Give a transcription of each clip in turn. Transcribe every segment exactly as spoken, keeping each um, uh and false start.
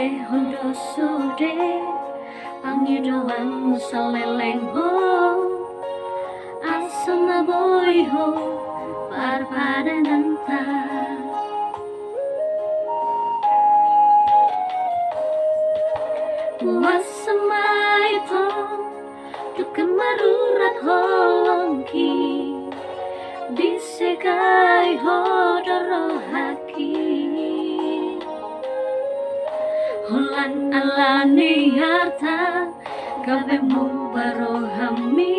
Hondo sude, angi doang saleleng ho, asana boi ho, parpada nanta. Puasa mai to, Tukun marurat holongki, disegai ho dorohaki. Holan alani harta, gabe mubarohami,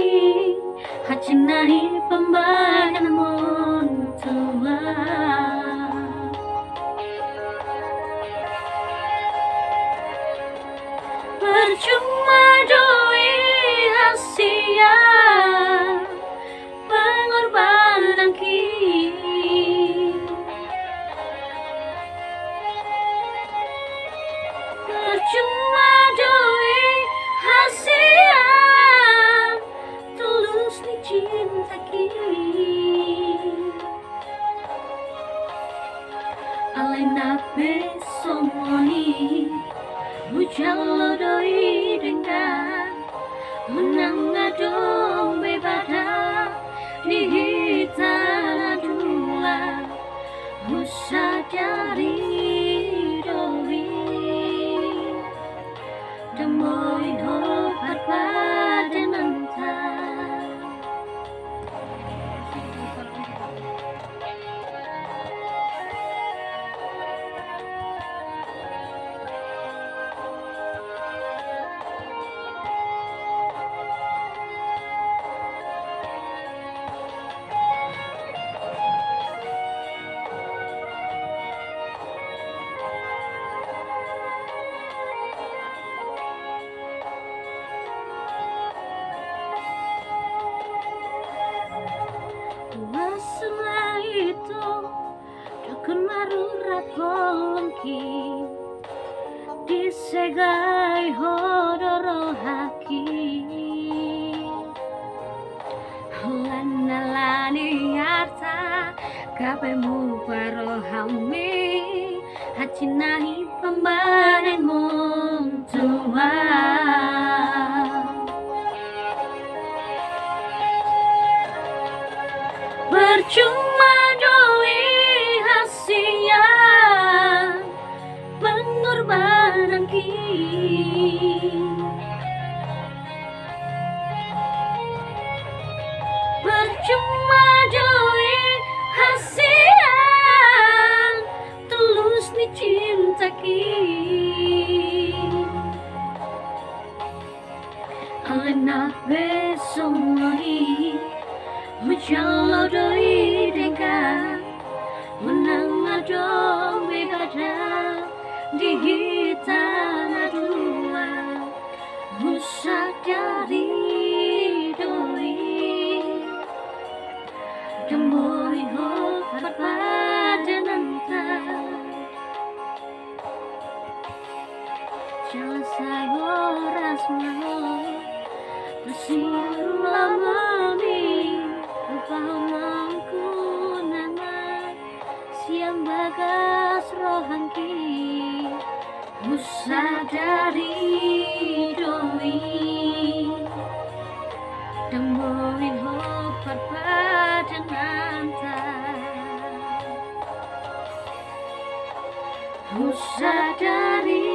hacinahi pembayan montua. Percuma doi hasia pengorbananki. Percuma doi hasia tulus ni cintaki. Alai na besomoni, mujalo doi denggan, menanga dombe bada di hitana dua, musadari doi. Damoi ho parpadananta. Puasa mai to, tukun marurat holongki, disegai ho dorohaki. Holan alani harta, gabe mubarohami, hacinahi pembayan montua. Percuma doi hasia pengorbananki. Percuma doi hasia tulus ni cintaki. Alena besomoni, mujalo doi denggan, menanga dombe bada di hitana dua, musadari doi. Damoi ho parpadananta. Selesai horas malam, tersiru lamami, lupa hamangku nana, siang bagas rohangki, musadari doi. Damoi ho parpadananta. Musadari